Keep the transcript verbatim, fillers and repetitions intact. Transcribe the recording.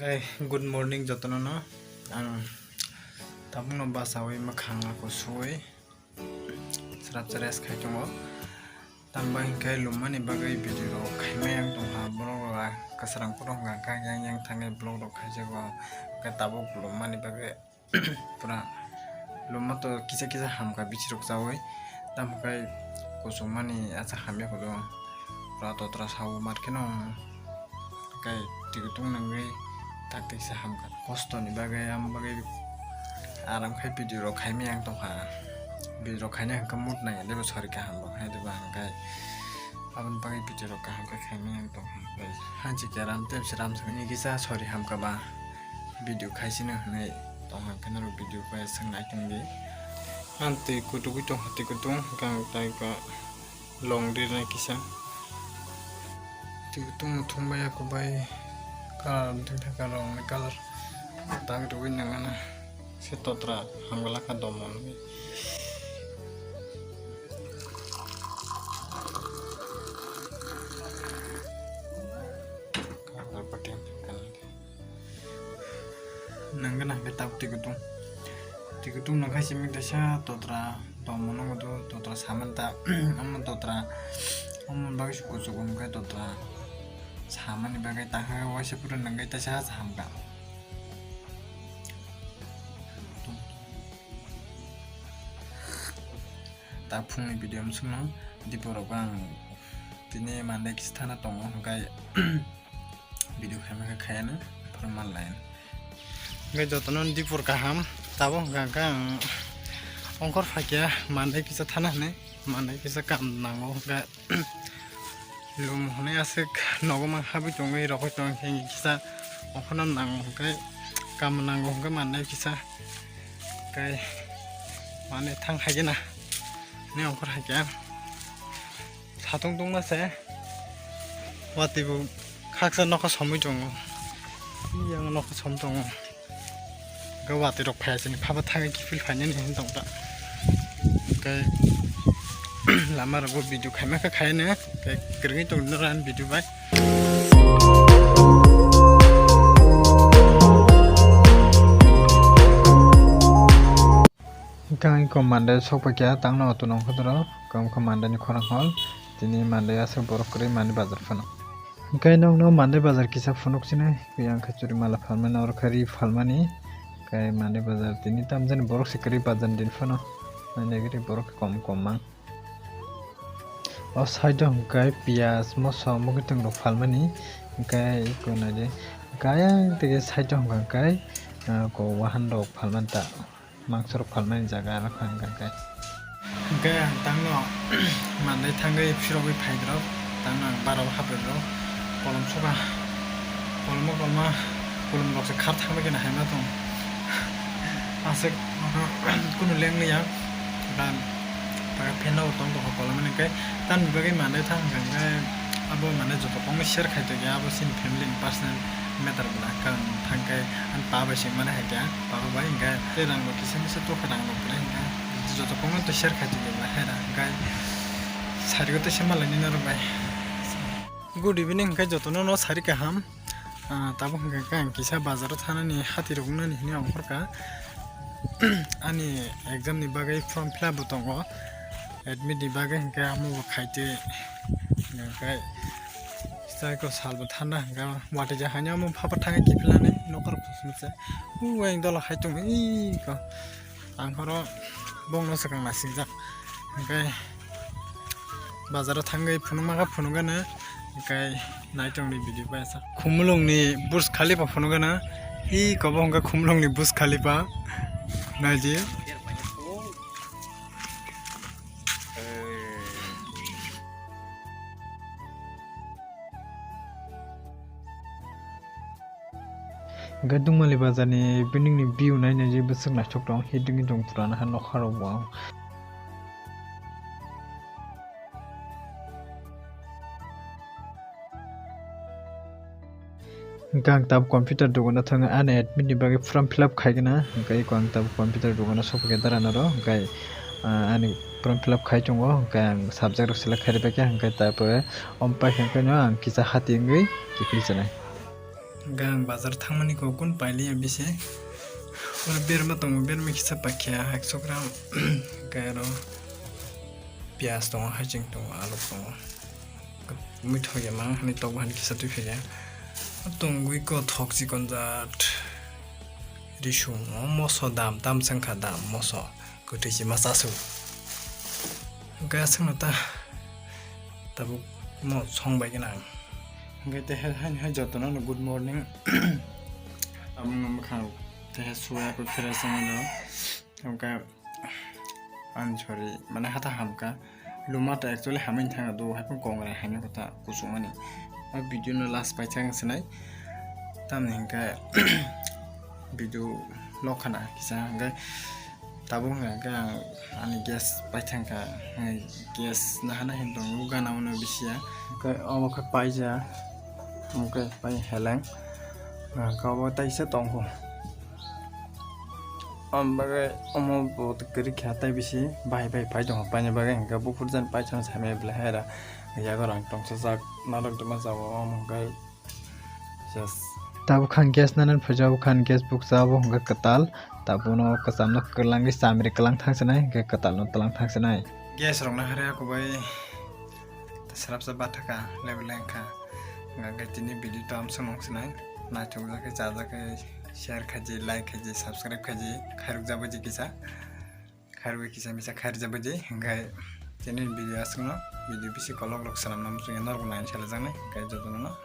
Hey, good morning jotono no. Ang tabukno basawi mwkhang ako suwi srapsa rest khai tongo. Tamo hinkhe lummani bagwi video rok khaimai ang tongkha, borok rok kwsrang phuru hwnkha khe yang yang thangwi vlog rok khaijago, hwnkhe tabuk lummani bagwi pura lumma to kisa kisa hamkha bichirok chawi, tamo khe kuchukmani acha hamya kodo pura totra sao mar kheno. Kai twi kutung nangwi tak tiksa hamkha. Kostoni bagwi, amo bagwi aram khai video rok khaimai ang tongkha. Video rok khaina hwnkhe mood nai, debo sori kaham rok hai deba hwnkhe aboni bagwi video rok kaham khe khaimai ang tongkha. Hanchi khe ram tepsi ram sani kisa sori hamkha ba video khaisino hwnwi tongkha, hwnkhe norok video bai swng nai tongdi. Ang twi kutugwi tongkha, twi kutung hwnkhe ang tai ba. Long rirnai kisa. Twi kutung no thumbai ako bai colour wngthang khe colour wngni colour tak rwui nangana se totra hamgwlak kha domo wngwi. Colour bo teng teng kha. Nangkhe nangkhe tabuk twi kutung. Twi kutung nangkhe simi kaisa totra tongmo nangkhe do, totra saman ta, omo totra, omo bagwi se kuchuk wngkhe totra samani bagwi takha waisa phuru nangkhe teisa hamkha. Ta phungni video mwswkno diporok ang tini mande kisa thana tongo hwnkhe. Video khaima khe khayana phuru manlayan. Hwnkhe jotono dipor kaham, tabuk hwnkha hwnkhe ang ongkhor phaikha, manwi kisa thana hwnwi, manwi kisa kam nango hwnkhe, lum hwnwi aswk nogo mang habwi tongwi rogwi tongkhe kisa ongkhorno nango hwnkhe, kam nango hwnkhe manwi kisa, tei manwi thang khaikhe na, hwnwi ongkhor phaikha. Satung tungma se watwi bo khaksa nokha somwi tongo, yang nokha som tongo, hwnkhe watwi rok phaiya sini phaba thangwi kiphil phainani hwn tongda, hwnkhe lama rogo video khaima khe khaino, hwnkhe kwrwngwi tongdi norok ani video bai. Hwnkhe ang iko mande sokphaikha tangno auto nongkhorjoro, wngkha mande ni khorang hor, tini mande aswk borok kwrwi mande bazar phano. Hwnkhe nokno mande bazar kisa phunuk sini, yang khe churi mala phalmani, oro khe ri phalmani, hwnkhe mande bazar tini tamjani borok se kwrwi bazar din phano, mande kwrwi borok kom kom mang. O side o hwnkhe piyaj, moso, mwkhwtwng rok phalmani, hwnkhe iko naidi, hwnkhe ayang tei side o hwnkhe, ah, ko wahan rok phalmani ta, mangso rok phalmani jaga aro hwnkhe. Hwnkhe ang tangno manwi thangwi phirogwi phaidrok, tangno ang barao haphaidrok, kolom soka, koloma koloma, kolom rok se khar thangbai khe haima tong. Aswk kunu leng liya. Ba, ba phen no tong tong kolom ni khe tamni bagwi manwi thang hwnkhe abo manwi joto kong share khai tongya, abo chini family ni personal matter bwla khe ang thang khe ani pa bai sing mani hai khe pa bai hwnkhe tei rang rok kisa misa tokha rang rok bwla hwnkhe joto kong no to share khai tongya bwla hai rang hwnkhe sari o to se malai nini rok bai. Good evening hwnkhe joto no no sari kaham. Ah, tabuk hwnkhe khe ang kisa bazar o thanani hati rok wngnani hinwi ongkhorkha. Ani exam ni bagwi form fill up bo tongo, admit ni bagwi hwnkhe amo bo khaitwi hwnkhe tei ko sal bo thanda hwnkhe watwi ja haino amo phapar thangwi kiphilnani nokar khosmisa. Uweng dola hai tongo iko. Ang oro bongno swkang naisijak. Hwnkhe bazaro thangwi phunukma khe phunukgano, hwnkhe naitongni video bai asa. Khumulwngni Burj Khalifa phunukgano, iko bo hwnkhe Khumulwngni Burj Khalifa. Naidi. Hwnkhe Dungmali bazar ni building ni view nai nai je bwswk naithok tong, hiding hiding pura nokha rok bo. Hwnkhe ang tabuk computer dogano thangwi ani admit ni bagwi form fill up khaigwna, hwnkhe eko ang tabuk computer dogano sokphaikha dara noro, hwnkhe, ah, ani form fill up khai tongo, hwnkhe ang subject rok select khairwi baikha, hwnkhe tarpore omo paikha hwnkhe no ang kisa hati wngwi kiphil chanai. Hwnkhe ang bazar thangmani kok kun pailiya bisi. Oro berma tongo, berma kisa paikha ekso gram. Hwnkhe aro piyaj tongo, haiching tongo, aluk tongo. Muithok ya mang hani tok hani kisa twi phaiya. Tongwi kothok chikon jat. Risung o moso dam, dam chwngkha dam moso. Kwtwi se ma chasuk. Hwnkhe aswkno ta tabuk mo song bai gwnang. Hwnkhe te hai, hai, hai jotono no good morning. Tabuk no mwkhang te hai suya ko fresh wngwi no. Hwnkhe ani sorry, mane hata hamkha. Luma ta actually hamani thangkha do, hai phano kongrai hamya kotha kuchukmani. O video no last paithak wng sinai. Tamni hwnkhe video lok khana kisa hwnkhe tabuk hwnkhe ang ani gas paithangkha, gas nahana hin tongo gana uno bisiya. Hwnkhe omo khe paija, omo khe pai heleng, hwnkhe obo taisa tongo. Omo bagwi omo bo kwrwi kha tei bisi bahai bahai pai tongo, paina bagwi hwnkhe buphur jani paithakno samya belai hai ra. Yago rang tongsa jak narwk dima jago omo hwnkhe. Yes. Tabuk khan gas nanan phaijak, abo khan gas bukcha, abo hwnkhe kwtal. Tabukno kwchamno kwlangwi chamri kwlang thangsinai, hwnkhe kwtalno twlang thangsinai. Gas rokno hari ako bai srapsa bathaka level lengkha. Hwnkhe tini video to amsong nung sinai. Naithok jakhe, chajak khe, share khaiji, like khaiji, subscribe khaiji, khairok jabaji kisa. Khairwi kisa misa khairwi jabaji. Hwnkhe tini video aswkno, video bisi kolok lok swnamna muchungya norok naini salajaknai. Hwnkhe jotono no